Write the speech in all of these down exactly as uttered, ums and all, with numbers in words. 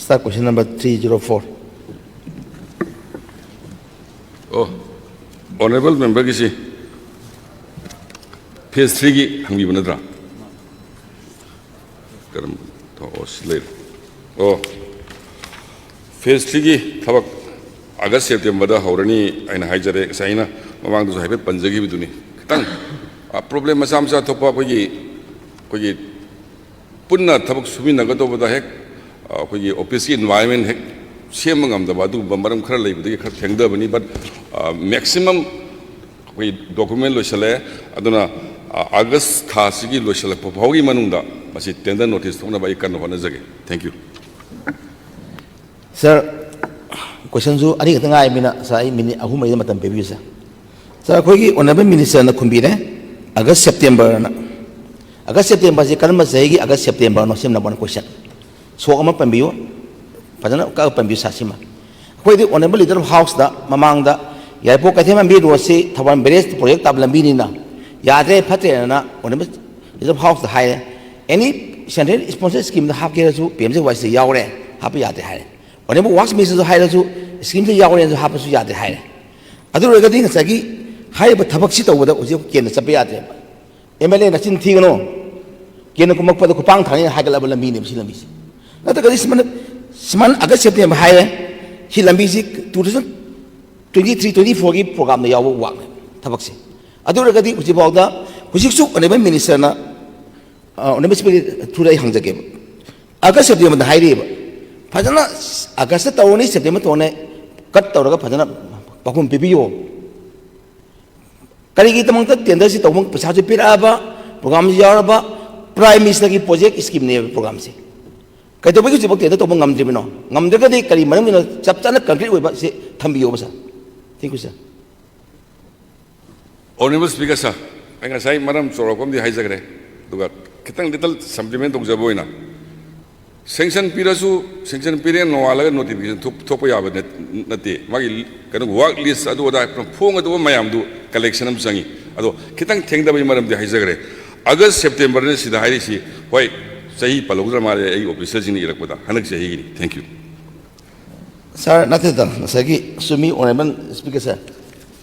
Sir, question number three zero four. ꯑꯣ, honourable ꯃꯦꯝꯕꯔꯒꯤꯁꯤ face ꯊ꯭ꯔꯤꯒꯤ ꯍꯪꯕꯤꯕ ꯅꯠꯇ꯭ꯔꯥ? ꯀꯔꯝꯕ? ꯑꯣ, ꯁꯤ ꯂꯩꯔꯦ꯫ ꯑꯣ, ꯐꯦꯁ ꯊ꯭ꯔꯤꯒꯤ ꯊꯕꯛ ꯑꯥꯒꯁ ꯁꯦꯞꯇꯦꯝꯕꯔꯗ ꯍꯧꯔꯅꯤ ꯍꯥꯏꯅ ꯍꯥꯏꯖꯔꯦ꯫ ꯉꯁꯥꯏ ꯑꯩꯅ ꯃꯃꯥꯡꯗꯁꯨ ꯍꯥꯏꯐꯦꯠ ꯄꯟꯖꯈꯤꯕꯗꯨꯅꯤ꯫ ꯈꯤꯇꯪ ꯄ꯭ꯔꯣꯕ꯭ꯂꯦꯝ ꯃꯆꯥ ꯃꯆꯥ ꯊꯣꯛꯄ ꯑꯩꯈꯣꯏꯒꯤ, ꯑꯩꯈꯣꯏꯒꯤ ꯄꯨꯟꯅ ꯊꯕꯛ ꯁꯨꯃꯤꯟꯅꯒꯗꯧꯕꯗ ꯍꯦꯛ, ꯑ, ꯑꯩꯈꯣꯏꯒꯤ ꯑꯣꯐꯤꯁꯀꯤ ꯏꯟꯚꯥꯏꯔꯣꯟꯃꯦꯟ ꯍꯦꯛ ꯁꯦꯝꯕ ꯉꯝꯗꯕ ꯑꯗꯨꯒꯨꯝꯕ ꯃꯔꯝ ꯈꯔ ꯂꯩꯕꯗꯒꯤ ꯈꯔ ꯊꯦꯡꯊꯕꯅꯤ꯫ But, ꯑ, ꯃꯦꯛꯁꯤꯃꯝ ꯑꯩꯈꯣꯏ ꯗꯣꯀꯨꯃꯦꯟ ꯂꯣꯏꯁꯤꯜꯂꯦ꯫ ꯑꯗꯨꯅ, ꯑ, ꯑꯥꯒꯁ ꯊꯥꯁꯤꯒꯤ ꯂꯣꯏꯁꯤꯜꯂꯛꯄ ꯐꯥꯎꯒꯤ ꯃꯅꯨꯡꯗ ꯃꯁꯤ ꯇꯦꯟꯗꯔ ꯅꯣꯇꯤꯁ ꯊꯣꯛꯅꯕ ꯑꯩ ꯀꯟꯅ ꯍꯣꯠꯅꯖꯒꯦ꯫ Thank you꯫ Sir, questionꯁꯨ ꯑꯅꯤꯈꯛꯇ ꯉꯥꯏꯔꯕꯅꯤꯅ, sir, ꯑꯩ minute ꯑꯍꯨꯝ ꯃꯔꯤꯗ ꯃꯇꯝ ꯄꯤꯕꯤꯌꯨ, sir꯫ Sir, ꯑꯩꯈꯣꯏꯒꯤ ꯑꯣꯅꯔꯦꯕꯜ ꯃꯤꯅꯤꯁꯇꯔꯅ ꯈꯨꯝꯕꯤꯔꯦ, ꯑꯥꯒꯁ ꯁꯦꯞꯇꯦꯝꯕꯔꯅ꯫ ꯑꯥꯒꯁ ꯁꯦꯞꯇꯦꯝꯕꯔꯁꯤ ꯀꯔꯝꯕ ꯆꯍꯤꯒꯤ ꯑꯥꯒꯁ ꯁꯦꯞꯇꯦꯝꯕꯔꯅꯣ? ꯁꯤꯅ number one question꯫ ꯁꯣꯛ ꯑꯃ ꯄꯟꯕꯤꯌꯨ, ꯐꯖꯅ ꯀꯛꯑ ꯄꯟꯕꯤꯌꯨ, sir, ꯁꯤꯃ꯫ ꯑꯩꯈꯣꯏꯗꯤ ꯑꯣꯅꯔꯦꯕꯜ ꯂꯤꯗꯔ ꯑꯣꯐ ꯍꯥꯎꯁꯇ ꯃꯃꯥꯡꯗ ꯌꯥꯏꯔꯤꯄꯣꯛ ꯀꯩꯊꯦꯜꯃꯟꯕꯤ ꯔꯣꯗꯁꯤ ꯊꯧꯕꯥꯜ ꯕꯦꯔꯦꯖ ꯄ꯭ꯔꯣꯖꯦꯛ ꯇꯥꯕ ꯂꯝꯕꯤꯅꯤꯅ ꯌꯥꯗ꯭ꯔꯦ, ꯐꯠꯇ꯭ꯔꯦꯅ ꯑꯣꯅꯔꯦꯕꯜ ꯂꯤꯗꯔ ꯑꯣꯐ ꯍꯥꯎꯁꯇ ꯍꯥꯏꯔꯦ, "ꯑꯦꯅꯤ ꯁꯦꯟꯇ꯭ꯔꯦꯜ ꯁ꯭ꯄꯣꯟꯁꯔ ꯁ꯭ꯀꯤꯝꯗ ꯍꯥꯞꯀꯦ ꯍꯥꯏꯔꯁꯨ ꯄꯤ ꯑꯦꯝ ꯖꯤ ꯋꯥꯏꯁꯤꯗ ꯌꯥꯎꯔꯦ, ꯍꯥꯞꯄ ꯌꯥꯗ꯭ꯔꯦ" ꯍꯥꯏꯔꯦ꯫ ꯑꯣꯅꯔꯦꯕꯜ ꯋꯥꯔꯛꯁ ꯃꯤꯅꯤꯁꯇꯔꯁꯨ ꯍꯥꯏꯔꯁꯨ ꯁ꯭ꯀꯤꯝꯁꯤꯗ ꯌꯥꯎꯔꯦꯅꯁꯨ ꯍꯥꯞꯄꯁꯨ ꯌꯥꯗ꯭ꯔꯦ ꯍꯥꯏꯔꯦ꯫ ꯑꯗꯨ ꯑꯣꯏꯔꯒꯗꯤ ꯉꯁꯥꯏꯒꯤ ꯍꯥꯏꯔꯤꯕ ꯊꯕꯛꯁꯤ ꯇꯧꯕꯗ ꯍꯧꯖꯤꯛ ꯀꯦꯟꯗ꯭ꯔ ꯆꯠꯄ ꯌꯥꯗ꯭ꯔꯦꯕ꯫ ꯑꯦꯝ ꯑꯦꯜ ꯑꯦ ꯅꯆꯤꯟ ꯊꯤꯒꯅꯨ, ꯀꯦꯟꯗ꯭ꯔ ꯀꯨꯝꯃꯛꯄꯗ ꯈꯨꯄꯥꯡ ꯊꯥꯅꯤꯅ ꯍꯥꯏꯒꯠꯂꯕ ꯂꯝꯕꯤꯅꯦꯕ ꯁꯤ ꯂꯝꯕꯤꯁꯦ꯫ ꯅꯠꯇ꯭ꯔꯒꯗꯤ ꯁꯤꯃꯟ-, ꯁꯤꯃꯟ ꯑꯥꯒꯁ ꯁꯦꯞꯇꯦꯝꯕꯔ ꯍꯥꯏꯔꯦ, ꯁꯤ ꯂꯝꯕꯤꯁꯤ two thousand twenty three twenty fourꯒꯤ ꯄ꯭ꯔꯣꯒꯥꯝꯗ ꯌꯥꯎꯕ ꯋꯥꯛꯅꯦ ꯊꯕꯛꯁꯦ꯫ ꯑꯗꯨ ꯑꯣꯏꯔꯒꯗꯤ ꯍꯧꯖꯤꯛꯐꯥꯎꯗ, ꯍꯧꯖꯤꯛꯁꯨ ꯑꯣꯅꯔꯦꯕꯜ ꯃꯤꯅꯤꯁꯇꯔꯅ, ꯑ, ꯑꯣꯅꯔꯦꯕꯜ ꯁ꯭ꯄꯤꯀꯔ ꯊ꯭ꯔꯨꯗ ꯑꯩ ꯍꯪꯖꯒꯦꯕ, ꯑꯥꯒꯁ ꯁꯦꯞꯇꯦꯝꯕꯔꯗ ꯍꯥꯏꯔꯤꯑꯕ, ꯐꯖꯅ ꯑꯥꯒꯁꯇ ꯇꯧꯔꯅꯤ, ꯁꯦꯞꯇꯦꯝꯕꯔ ꯇꯧꯔꯅꯤ, ꯀꯠ ꯇꯧꯔꯒ ꯐꯖꯅ ꯄꯥꯎꯈꯨꯝ ꯄꯤꯕꯤꯌꯣ꯫ ꯀꯔꯤꯒꯤꯗꯃꯛꯇ ꯇꯦꯟꯗꯔꯁꯤ ꯇꯧꯕ, ꯄꯩꯁꯥꯁꯨ ꯄꯤꯔꯛꯑꯕ, ꯄ꯭ꯔꯣꯒꯥꯝꯁꯨ ꯌꯥꯎꯔꯕ, ꯄ꯭ꯔꯥꯏꯝ ꯃꯤꯅꯤꯁꯇꯔꯒꯤ ꯄ꯭ꯔꯣꯖꯦꯛ ꯁ꯭ꯀꯤꯝꯅꯦꯕ ꯄ꯭ꯔꯣꯒꯥꯝꯁꯦ? ꯀꯩꯗꯧꯕꯒꯤ ꯍꯧꯖꯤꯛꯐꯥꯎ ꯇꯦꯟꯗꯔ ꯇꯧꯕ ꯉꯝꯗ꯭ꯔꯤꯕꯅꯣ? ꯉꯝꯗ꯭ꯔꯒꯗꯤ ꯀꯔꯤ ꯃꯔꯝꯒꯤꯅꯣ? ꯆꯞ ꯆꯥꯅ ꯀꯟꯀ꯭ꯔꯤꯠ ꯑꯣꯏꯕ ꯁꯤ ꯊꯝꯕꯤꯌꯣꯕ, sir꯫ Thank you, sir꯫ Honourable speaker, sir, ꯑꯩ ꯉꯁꯥꯏ ꯃꯔꯝ ꯆꯥꯎꯔꯥꯛꯄ ꯑꯃꯗꯤ ꯍꯥꯏꯖꯈ꯭ꯔꯦ, ꯑꯗꯨꯒ ꯈꯤꯇꯪ ꯂꯤꯇꯜ ꯁꯝꯄ꯭ꯂꯤꯃꯦꯟ ꯇꯧꯖꯕ ꯑꯣꯏꯅ, ꯁꯦꯡꯁꯟ ꯄꯤꯔꯁꯨ, ꯁꯦꯡꯁꯟ ꯄꯤꯔꯦ ꯅꯣꯡꯉꯥꯜꯂꯒ ꯅꯣꯇꯤꯐꯤꯀꯦꯁꯟ ꯊꯣꯛ-, ꯊꯣꯛꯄ ꯌꯥꯕ ꯅꯠ-, ꯅꯠꯇꯦ꯫ ꯃꯥꯒꯤ ꯀꯩꯅꯣ, ꯋꯥꯔꯛ ꯂꯤꯁ ꯑꯗꯨ ꯑꯗꯥ ꯐꯣꯡꯒꯗꯧꯕ ꯃꯌꯥꯝꯗꯨ ꯀꯂꯦꯛꯁꯟ ꯑꯃ ꯆꯪꯉꯤ꯫ ꯑꯗꯣ ꯈꯤꯇꯪ ꯊꯦꯡꯊꯕꯒꯤ ꯃꯔꯝꯗꯤ ꯍꯥꯏꯖꯈ꯭ꯔꯦ꯫ ꯑꯥꯒꯁ ꯁꯦꯞꯇꯦꯝꯕꯔꯅ ꯁꯤꯗ ꯍꯥꯏꯔꯤꯁꯤ, ꯍꯣꯏ, ꯆꯍꯤ ꯄꯜꯍꯧꯗ꯭ꯔ ꯃꯥꯜꯂꯦ ꯑꯩ ꯑꯣꯐꯤꯁꯔꯁꯤꯡꯅ ꯏꯔꯛꯄꯗ, ꯍꯟꯗꯛ ꯆꯍꯤꯒꯤꯅꯤ꯫ Thank you꯫ ꯁꯥꯔ, ꯅꯠꯇꯦꯗ, ꯉꯁꯥꯏꯒꯤ ꯆꯨꯝꯃꯤ, ꯑꯣꯅꯔꯦꯕꯜ ꯁ꯭ꯄꯤꯀꯔ ꯁꯥꯔ꯫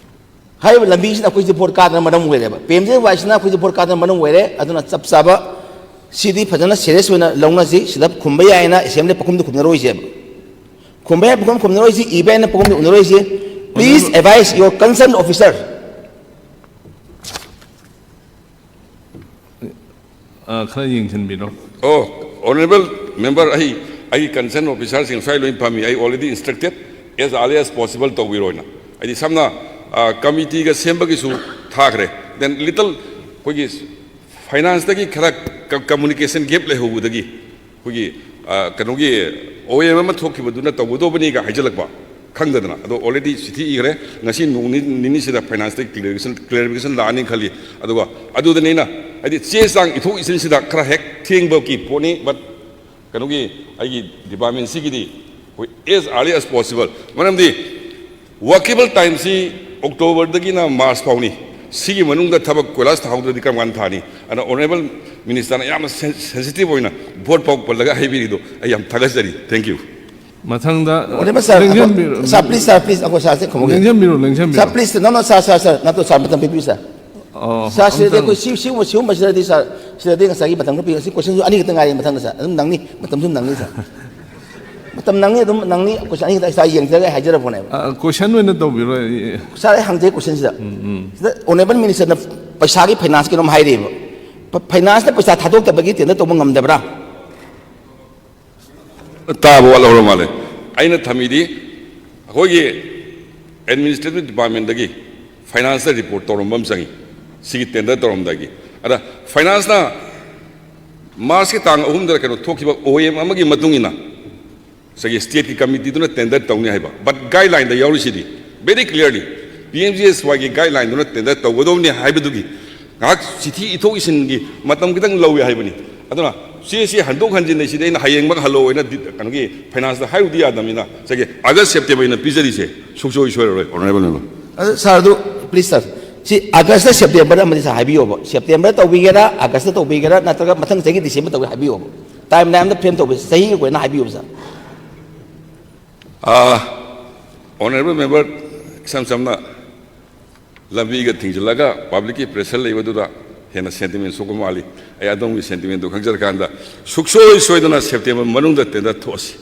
ꯍꯥꯏꯔꯤꯕ ꯂꯝꯕꯤꯁꯤꯅ ꯑꯩꯈꯣꯏꯁꯦ ꯚꯣꯠ ꯀꯥꯗꯅ ꯃꯔꯝ ꯑꯣꯏꯔꯦꯕ, ꯄꯤ ꯑꯦꯝ ꯖꯤ ꯑꯦ ꯋꯥꯏꯁꯤꯅ ꯑꯩꯈꯣꯏꯁꯦ ꯚꯣꯠ ꯀꯥꯗꯅ ꯃꯔꯝ ꯑꯣꯏꯔꯦ꯫ ꯑꯗꯨꯅ ꯆꯞ ꯆꯥꯕ ꯁꯤꯗꯤ ꯐꯖꯅ ꯁꯦꯔꯤꯌꯁ ꯑꯣꯏꯅ ꯂꯧꯅꯁꯤ꯫ ꯁꯤꯗ ꯈꯨꯝꯕ ꯌꯥꯏꯅ ꯑꯦꯁꯦꯝꯕ꯭ꯂꯤ ꯄꯥꯎꯈꯨꯝꯗꯤ ꯈꯨꯝꯅꯔꯣꯏꯁꯦꯕ, ꯈꯨꯝꯕ ꯌꯥꯏ ꯄꯥꯎꯈꯨꯝ ꯈꯨꯝꯅꯔꯣꯏꯁꯤ, ꯏꯕ ꯌꯥꯏꯅ ꯄꯥꯎꯈꯨꯝꯗꯤ ꯈꯨꯝꯅꯔꯣꯏꯁꯤ꯫ Please advise your concerned officer. ꯑ, ꯈꯔ ꯌꯦꯡꯁꯤꯟꯕꯤꯔꯣ꯫ ꯑꯣ, ꯑꯣꯅꯔꯦꯕꯜ ꯃꯦꯝꯕꯔ, ꯑꯩ ꯑꯩꯒꯤ ꯀꯟꯁꯔꯟ ꯑꯣꯐꯤꯁꯥꯔꯁꯤꯡ ꯉꯁꯥꯏ ꯂꯣꯏ ꯐꯝꯃꯤ꯫ ꯑꯩ already instructed as early as possible ꯇꯧꯕꯤꯔꯣꯅ꯫ ꯍꯥꯏꯗꯤ ꯁꯝꯅ ꯀꯃꯤꯇꯤꯒ ꯁꯦꯝꯕꯒꯤꯁꯨ ꯊꯥꯈ꯭ꯔꯦ꯫ Then little ꯑꯩꯈꯣꯏꯒꯤ ꯐꯥꯏꯅꯥꯟꯁꯇꯒꯤ ꯈꯔ ꯀꯝꯃꯨꯅꯤꯀꯦꯁꯟ ꯒꯦꯞ ꯂꯩꯍꯧꯕꯗꯒꯤ ꯑꯩꯈꯣꯏꯒꯤ ꯑ, ꯀꯩꯅꯣꯒꯤ ꯑꯣ ꯑꯦꯝ ꯑꯃ ꯊꯣꯛꯈꯤꯕꯗꯨꯅ ꯇꯧꯒꯗꯧꯕꯅꯤꯒ ꯍꯥꯏꯖꯜꯂꯛꯄ ꯈꯪꯗꯗꯅ꯫ ꯑꯗꯣ already ꯆꯤꯊꯤ ꯏꯈ꯭ꯔꯦ꯫ ꯉꯁꯤ ꯅꯣꯡ ꯅꯤ- ꯅꯤꯅꯤꯁꯤꯗ ꯐꯥꯏꯅꯥꯟꯁꯇꯒꯤ ꯀ꯭ꯂꯦꯔꯤꯐꯤꯀꯦꯁꯟ ꯀ꯭ꯂꯦꯔꯤꯐꯤꯀꯦꯁꯟ ꯂꯥꯛꯑꯅꯤ ꯈꯜꯂꯤ꯫ ꯑꯗꯨꯒ ꯑꯗꯨꯗꯅꯤꯅ ꯍꯥꯏꯗꯤ ꯆꯦ ꯆꯥꯡ ꯏꯊꯣꯛ ꯏꯁꯤꯟꯁꯤꯗ ꯈꯔ ꯍꯦꯛ ꯊꯦꯡꯕꯒꯤ ꯄꯣꯠꯅꯤ꯫ But ꯀꯩꯅꯣꯒꯤ ꯑꯩꯒꯤ ꯗꯤꯄꯥꯔꯠꯃꯦꯟꯁꯤꯒꯤꯗꯤ ꯑꯩꯈꯣꯏ as early as possible, ꯃꯔꯝꯗꯤ ꯋꯥꯔꯀꯦꯕꯜ ꯇꯥꯏꯝꯁꯤ ꯑꯣꯛꯇꯣꯕꯔꯗꯒꯤꯅ ꯃꯥꯔꯆ ꯐꯥꯎꯅꯤ꯫ ꯁꯤꯒꯤ ꯃꯅꯨꯡꯗ ꯊꯕꯛ ꯀꯣꯏꯂꯥꯁ ꯊꯥꯍꯧꯗ꯭ꯔꯗꯤ ꯀꯔꯝ ꯀꯥꯟꯗ ꯊꯥꯅꯤ? ꯑꯗꯨꯅ ꯑꯣꯅꯔꯦꯕꯜ ꯃꯤꯅꯤꯁꯇꯔꯅ ꯌꯥꯝꯅ ꯁꯦꯟ- ꯁꯦꯟꯁꯤꯇꯤꯚ ꯑꯣꯏꯅ ꯚꯣꯠ ꯐꯥꯎ ꯄꯜꯂꯒ ꯍꯥꯏꯕꯤꯔꯤꯗꯣ ꯑꯩ ꯌꯥꯝ ꯊꯥꯒꯠꯆꯔꯤ꯫ Thank you꯫ ꯃꯊꯪꯗ ꯑꯣꯅꯔꯦꯕꯜ ꯁꯥꯔ, ꯂꯦꯡꯖꯟꯕꯤꯔꯣ꯫ ꯁꯥꯔ, ꯄ꯭ꯂꯤꯁ ꯁꯥꯔ, ꯄ꯭ꯂꯤꯁ, ꯑꯩꯈꯣꯏ ꯁꯥꯔꯁꯦ ꯈꯨꯝꯃꯒꯦ꯫ ꯂꯦꯡꯖꯟꯕꯤꯔꯣ, ꯂꯦꯡꯖꯟꯕꯤꯔꯣ꯫ ꯁꯥꯔ, ꯄ꯭ꯂꯤꯁ, ꯅꯣ, ꯅꯣ, ꯁꯥꯔ, ꯁꯥꯔ, ꯁꯥꯔ, ꯅꯠꯇꯣ, ꯁꯥꯔ, ꯃꯇꯝ ꯄꯤꯕꯤꯌꯨ, ꯁꯥꯔ꯫ ꯑꯣ, ꯁꯥꯔ, ꯁꯤꯗꯗꯤ ꯑꯝꯇꯪ- ꯑꯩꯈꯣꯏ ꯁꯤ- ꯁꯤꯒꯨꯝꯕ ꯁꯤꯒꯨꯝꯕꯁꯤꯗꯗꯤ ꯁꯥꯔ, ꯁꯤꯗꯗꯤ ꯉꯁꯥꯏꯒꯤ ꯃꯇꯝ ꯈꯔ ꯄꯤꯌꯨ꯫ ꯁꯤ ꯀꯣꯏꯁꯟꯁꯨ ꯑꯅꯤꯈꯛꯇ ꯉꯥꯏꯔꯦ ꯃꯊꯪꯗ, ꯁꯥꯔ꯫ ꯑꯗꯨꯝ ꯅꯪꯅꯤ, ꯃꯇꯝꯁꯨ ꯅꯪꯅꯤ, ꯁꯥꯔ꯫ ꯃꯇꯝ ꯅꯪꯅꯤ, ꯑꯗꯨꯝ ꯅꯪꯅꯤ꯫ ꯀꯣꯏꯁꯟ ꯑꯅꯤꯈꯛꯇ ꯁꯥꯔ ꯌꯦꯡꯖꯔꯒ ꯍꯥꯏꯖꯔꯛꯄꯅꯦꯕ꯫ ꯑ, ꯀꯣꯏꯁꯟ ꯑꯣꯏꯅ ꯇꯧꯕꯤꯔꯣ꯫ ꯑꯩ- ꯁꯥꯔ, ꯑꯩ ꯍꯪꯖꯩ ꯀꯣꯏꯁꯟꯁꯤꯗ꯫ ꯁꯤꯗ ꯑꯣꯅꯔꯦꯕꯜ ꯃꯤꯅꯤꯁꯇꯔꯅ ꯄꯩꯁꯥꯒꯤ ꯐꯥꯏꯅꯥꯟꯁ ꯀꯩꯅꯣꯝ ꯍꯥꯏꯔꯤꯕ꯫ ꯐ- ꯐꯥꯏꯅꯥꯟꯁꯅ ꯄꯩꯁꯥ ꯊꯥꯗꯣꯛꯇꯕꯒꯤ ꯇꯦꯟꯗꯔ ꯇꯧꯕ ꯉꯝꯗꯕ꯭ꯔꯥ? ꯇꯥꯕ ꯋꯥꯠꯍꯧꯔ ꯃꯥꯜꯂꯦ꯫ ꯑꯩꯅ ꯊꯝꯃꯤꯗꯤ ꯑꯩꯈꯣꯏꯒꯤ ꯑꯦꯗꯃꯤꯅꯤꯁꯇ꯭ꯔꯦꯇꯤꯚ ꯗꯤꯄꯥꯔꯠꯃꯦꯟꯗꯒꯤ ꯐꯥꯏꯅꯥꯟꯁꯇ ꯔꯤꯄꯣꯔꯠ ꯇꯧꯔꯝꯕ ꯑꯃ ꯆꯪꯉꯤ, ꯁꯤꯒꯤ ꯇꯦꯟꯗꯔ ꯇꯧꯔꯝꯗꯥꯏꯒꯤ꯫ ꯑꯗ ꯐꯥꯏꯅꯥꯟꯁꯅ ꯃꯥꯔꯆꯀꯤ ꯇꯥꯡ ꯑꯍꯨꯝꯗ ꯀꯩꯅꯣ ꯊꯣꯛꯈꯤꯕ ꯑꯣ ꯑꯦꯝ ꯑꯃꯒꯤ ꯃꯇꯨꯡ ꯏꯟꯅ ꯉꯁꯥꯏꯒꯤ ꯁ꯭ꯇꯦꯠꯀꯤ ꯀꯃꯤꯇꯤꯗꯨꯅ ꯇꯦꯟꯗꯔ ꯇꯧꯅꯤ ꯍꯥꯏꯕ, ꯕꯠ ꯒꯥꯏꯗꯂꯥꯏꯟꯗ ꯌꯥꯎꯔꯤꯁꯤꯗꯤ very clearly P M G S ꯋꯥꯏꯒꯤ ꯒꯥꯏꯗꯂꯥꯏꯟꯗꯨꯅ ꯇꯦꯟꯗꯔ ꯇꯧꯒꯗꯧꯕꯅꯤ ꯍꯥꯏꯕꯗꯨꯒꯤ ꯉꯥꯏꯍꯥꯛ ꯆꯤꯊꯤ ꯏꯊꯣꯛ ꯏꯁꯤꯟꯒꯤ ꯃꯇꯝ ꯈꯤꯇꯪ ꯂꯧꯏ ꯍꯥꯏꯕꯅꯤ꯫ ꯑꯗꯨꯅ ꯆꯦꯁꯤ ꯍꯟꯗꯣꯛ ꯍꯟꯖꯤꯟ ꯂꯩꯁꯤꯗꯤ ꯑꯩꯅ ꯍꯌꯦꯡꯃꯛ ꯍꯜꯂꯣ ꯑꯣꯏꯅ ꯗꯤ- ꯀꯩꯅꯣꯒꯤ ꯐꯥꯏꯅꯥꯟꯁꯇ ꯍꯥꯏꯔꯨꯗꯤ ꯌꯥꯗꯕꯅꯤꯅ ꯉꯁꯥꯏꯒꯤ ꯑꯥꯒꯁ ꯁꯦꯞꯇꯦꯝꯕꯔ ꯑꯩꯅ ꯄꯤꯖꯔꯤꯁꯦ ꯁꯨꯡꯁꯣꯏ ꯁꯣꯏꯔꯔꯣꯏ꯫ Honourable member. ꯑꯗꯨ ꯁꯥꯔ, ꯑꯗꯨ ꯄ꯭ꯂꯤꯁ ꯁꯥꯔ, ꯁꯤ ꯑꯥꯒꯁꯇ, ꯁꯦꯞꯇꯦꯝꯕꯔ ꯑꯃꯗꯤ ꯁꯥꯔ ꯍꯥꯏꯕꯤꯌꯣꯕ, ꯁꯦꯞꯇꯦꯝꯕꯔ ꯇꯧꯕꯤꯒꯦꯔꯥ, ꯑꯥꯒꯁꯇ ꯇꯧꯕꯤꯒꯦꯔꯥ, ꯅꯠꯇ꯭ꯔꯒ ꯃꯊꯪ ꯆꯍꯤꯒꯤ ꯗꯤꯁꯦꯝꯕꯔ ꯇꯧꯒꯦ ꯍꯥꯏꯕꯤꯌꯣꯕ꯫ ꯇꯥꯏꯝ ꯂꯥꯏꯟ ꯑꯝꯇ ꯐ꯭ꯔꯦꯝ ꯇꯧꯕꯤꯌꯨ, ꯆꯍꯤꯒꯤ ꯑꯣꯏꯅ ꯍꯥꯏꯕꯤꯌꯣꯕ ꯁꯥꯔ꯫ ꯑꯥ, ꯑꯣꯅꯔꯦꯕꯜ ꯃꯦꯝꯕꯔ, ꯏꯁꯝ ꯁꯝꯅ ꯂꯝꯕꯤꯒ ꯊꯤꯡꯖꯤꯜꯂꯒ ꯄꯕ꯭ꯂꯤꯛꯀꯤ ꯄ꯭ꯔꯦꯁꯔ ꯂꯩꯕꯗꯨꯗ ꯍꯦꯟꯅ ꯁꯦꯟꯇꯤꯃꯦꯟ ꯁꯣꯛꯄ ꯃꯥꯜꯂꯤ꯫ ꯑꯩ ꯑꯗꯣꯝꯒꯤ ꯁꯦꯟꯇꯤꯃꯦꯟꯗꯨ ꯈꯪꯖꯔꯀꯥꯟꯗ ꯁꯨꯛꯁꯣꯏ ꯁꯣꯏꯗꯅ ꯁꯦꯞꯇꯦꯝꯕꯔ ꯃꯅꯨꯡꯗ ꯇꯦꯟꯗꯔ ꯊꯣꯛꯑꯁꯤ꯫